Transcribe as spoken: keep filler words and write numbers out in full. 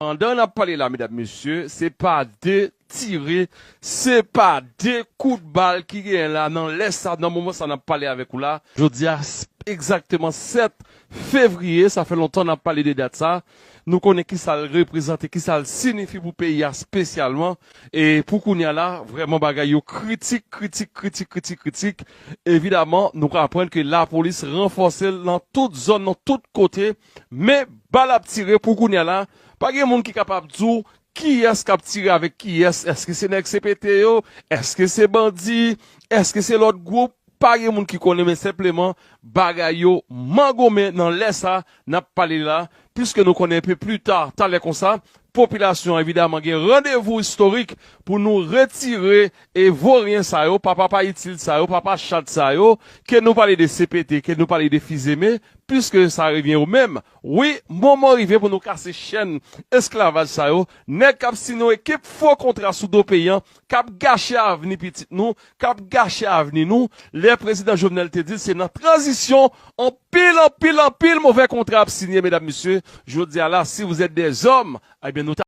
Pandan n ap pale la, medam, mesye, se pa de tire, se pa de kout bal ki genyen la nan lè sa, nan moman sa n ap pale avèk ou la. Jodi a, egzakteman sèt fevriye, sa fè lontan n ap pale de dat sa. Nou konnen ki sa l reprezante, ki sa l siyifi pou peyi a espesyalman. E pou kounye a la, vrèman bagay yo kritik, kritik, kritik, kritik, kritik. Evidaman, nou ka aprann ke lapolis ranfòse l nan tout zòn, nan tout kote. Men, bal ap tire pou kounye a la. Pa gen moun ki kapab di w kiyès k ap tire avèk kiyès. Èske se nèg C P T yo? Èske se bandi? Èske se lòt gwoup? Pa gen moun ki konnen, men senpleman, bagay yo mangonmen nan lè sa n ap pale la, piske nou konnen enpe pli ta, talè konsa, popilasyon an, evidaman, gen randevou istorik pou nou retire e voryen sa yo, papa pa itil sa yo, papa chat sa yo, ke nou pale de C P T, ke nou pale de Fizeme, piske sa revyen yo menm. Wi, moman rive pou nou kase chèn esklavaj sa yo, nèg k ap siyen yon ekip fo kontra sou do peyi an, k ap gache avni pitit nou, k ap gache avni nou. Lè prezidan Jovenel te di l, se nan tranzisyon anpil, anpil, anpil movè kontra ap siyen, medam, mesye. Jodi a la, si vous êtes des hommes, ebyen, nou ta